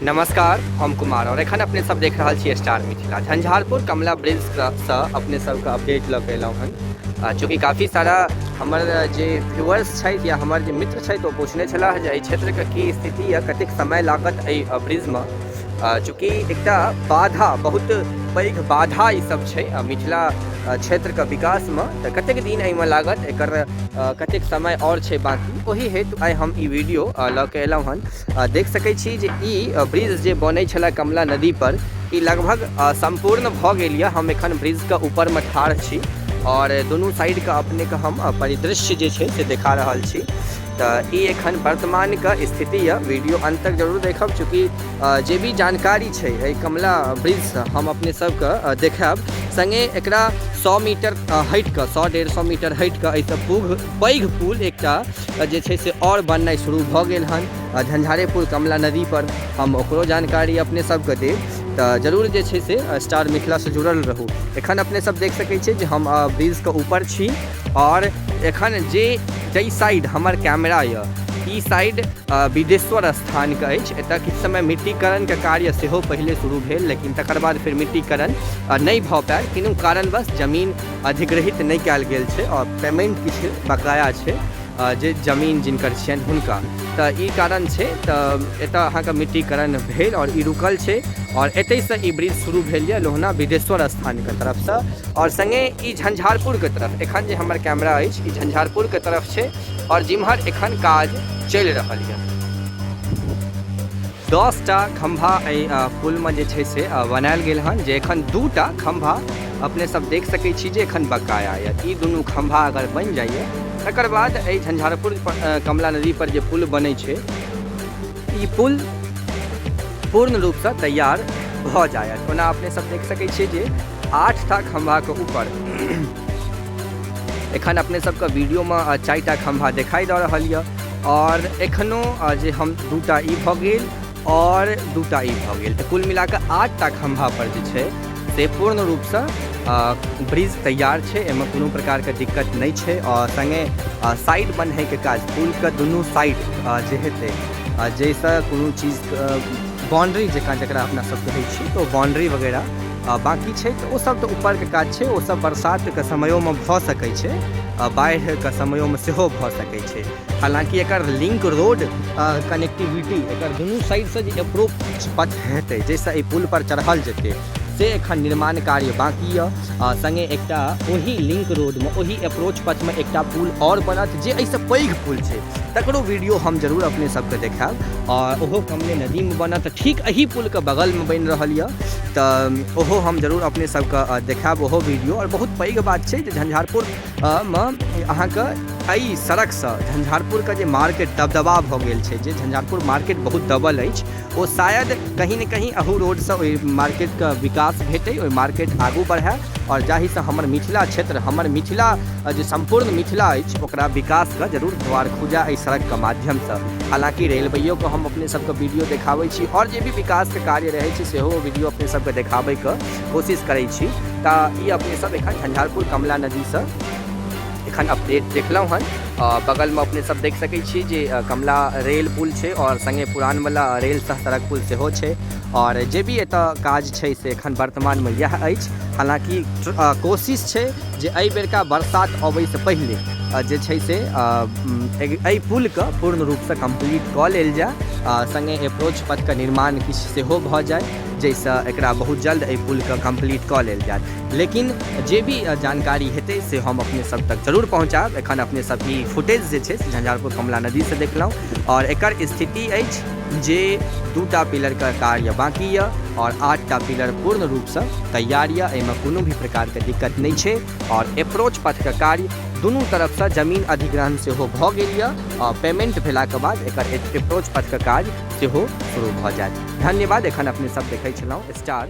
नमस्कार, हम कुमार और एखन अपने सब देख रहल छी स्टार मिथिला। झंझारपुर कमला ब्रिज से अपने सबके अपडेट लऽ के एलहुँ हन। चूँकि काफ़ी सारा हमर जे व्यूअर्स छथि या हमर जे मित्र छथि ओ पूछने छलाह जे एहि क्षेत्रके की स्थिति यऽ, कतेक समय लागत एहि ब्रिजमे। चूँकि एकटा बाधा, बहुत पैघ बाधा ई सब छै मिथिला क्षेत्रके विकासमे, तऽ कतेक दिन एहिमे लागत, एकर कतेक समय आओर छै बाँकी, ओहि हेतु आइ हम ई वीडियो लऽ के एलहुँ हन। देख सकै छी जे ई ब्रिज जे बनै छलै कमला नदी पर, ई लगभग सम्पूर्ण भऽ गेल यऽ। हम एखन ब्रिजके ऊपरमे ठाढ़ छी आओर दुनू साइडके अपनेके हम परिदृश्य जे छै से देखा रहल छी। तऽ ई एखन वर्तमानके स्थिति यऽ। वीडियो अन्त तक जरूर देखब, चूँकि जे भी जानकारी छै एहि कमला ब्रिजसँ हम अपने सबके देखायब। सङ्गे एकरा 100 मीटर हटि कऽ, 100-150 मीटर हटि कऽ एहिसँ पैघ पुल एकटा जे छै से आओर बननाइ शुरू भऽ गेल हन झंझारेपुर कमला नदी पर। हम ओकरो जानकारी अपने सबके देब, तऽ जरूर जे छै से स्टार मिथिलासँ जुड़ल रहू। एखन अपने सब देख सकै छियै जे हम ब्रिजके ऊपर छी आओर एखन जे जाहि साइड हमर कैमरा यऽ ई साइड विदेश्वर स्थानके अछि। एतऽ किछु समय मिट्टीकरणके कार्य सेहो पहिले शुरू भेल, लेकिन तकर बाद फेर मिट्टीकरण नहि भऽ पायल। कोनो कारणवश जमीन अधिग्रहित नहि कयल गेल छै आओर पेमेंट किछु बकाया छै जे जमीन जिनकर छियनि हुनका, तऽ ई कारण छै। तऽ एतऽ अहाँके मिट्टीकरण भेल आओर ई रुकल छै आओर एतहिसँ ई ब्रिज शुरू भेल यऽ लोहना विदेश्वर स्थानके तरफसँ आओर सङ्गे ई झंझारपुरके तरफ। एखन जे हमर कैमरा अछि ई झंझारपुरके तरफ छै आओर जिम्हर एखन काज चलि रहल यऽ। 10टा खम्भा एहि पुलमे जे छै से बनायल गेल हन, जे एखन 2टा खम्भा अपने सब देख सकै छी जे एखन बकाया यऽ। ई दुनू खम्भा अगर बनि जाइए तकर बाद एहि झंझारपुर कमला नदी पर जे पुल बनै छै ई पुल पूर्ण रूपसँ तैयार भऽ जायत। ओना अपने सब देख सकै छियै जे 8टा खम्भाके ऊपर एखन अपने सबके वीडियोमे 4टा खम्भा देखाइ दऽ रहल यऽ आओर एखनो जे हम 2टा ई भऽ गेल आओर 2टा ई भऽ गेल, तऽ कुल मिलाकऽ 8टा खम्भा पर जे छै से पूर्ण रूपसँ ब्रिज तैयार छै। एहिमे कोनो प्रकारके दिक्कत नहि छै। आओर सङ्गे साइड बन्हैके काज पुलके दुनू साइड जे हेतै, जाहिसँ कोनो चीज बाउंड्री जकाँ जकरा अपना सब कहै छी, तऽ ओ बाउंड्री वगैरह बाँकी छै, तऽ ओसब तऽ ऊपरके काज छै। ओसब बरसातके समयोमे भऽ सकै छै, बाढ़िके समयोमे सेहो भऽ सकै छै। हालाँकि एकर लिंक रोड कनेक्टिविटी, एकर दुनू साइडसँ जे अप्रोच पथ हेतै जाहिसँ एहि पुल पर चढ़ल जेतै, से एखन निर्माण कार्य बाँकी यऽ। सङ्गे एकटा ओही लिंक रोडमे ओही अप्रोच पथमे एकटा पुल आओर बनत जे एहिसँ पैघ पुल छै, तकरो वीडियो हम जरूर अपने सबके देखायब। आओर ओहो कमले नदीमे बनत, ठीक एही पुलके बगलमे बनि रहल यऽ, तऽ ओहो हम जरूर अपने सबके देखायब ओहो वीडियो। आओर बहुत पैघ बात छै जे झंझारपुर मे अहाँके एहि सड़कसँ झंझारपुरके जे मार्केट दबदबा भऽ गेल छै, जे झंझारपुर मार्केट बहुत दबल अछि, ओ शायद कहीं ने कहीं अहू रोडसँ ओहि मार्केटके विकास भेटै, ओहि मार्केट आगू बढ़ै आओर जाहिसँ हमर मिथिला क्षेत्र, हमर मिथिला जे सम्पूर्ण मिथिला अछि ओकरा विकासके जरूर द्वार खुजै एहि सड़कके माध्यमसँ। हालाँकि रेलवेयोके हम अपने सबके वीडियो देखाबै छी आओर जे भी विकासके कार्य रहै छै सेहो वीडियो अपने सबके देखाबैके कोशिश करै छी। तऽ ई अपने सब एखन झंझारपुर कमला नदीसँ एखन अपडेट देखलहुँ हन। बगलमे अपने सब देख सकै छी जे कमला रेल पुल छै आओर सङ्गे पुरानवला रेल सह सड़क पुल सेहो छै आओर जे भी एतऽ काज छै से एखन वर्तमानमे इएह अछि। हालाँकि कोशिश छै जे एहि बेरका बरसात अबैसँ पहिले जे छै से एहि पुलके पूर्ण रूपसँ कम्प्लीट कऽ लेल जाय, सङ्गे अप्रोच पथके निर्माण किछु सेहो भऽ जाय जाहिसँ एकरा बहुत जल्द एहि पुलके कम्प्लीट कऽ लेल जायत। लेकिन जे भी जानकारी हेतै से हम अपने सब तक जरूर पहुँचायब। एखन अपने सब ई फुटेज जे छै से झंझारपुर कमला नदीसँ देखलहुँ आओर एकर स्थिति अछि जे 2टा पिलरके कार्य बाँकी यऽ आओर 8टा पिलर पूर्ण रूपसँ तैयार यऽ, एहिमे कोनो भी प्रकारके दिक्कत नहि छै। आओर अप्रोच पथके कार्य दुनू तरफसँ जमीन अधिग्रहण सेहो भऽ गेल यऽ आ पेमेंट भेलाके बाद एकर अप्रोच पथके काज सेहो शुरू भऽ जायत। धन्यवाद। एखन अपने सब देखै छलहुँ स्टार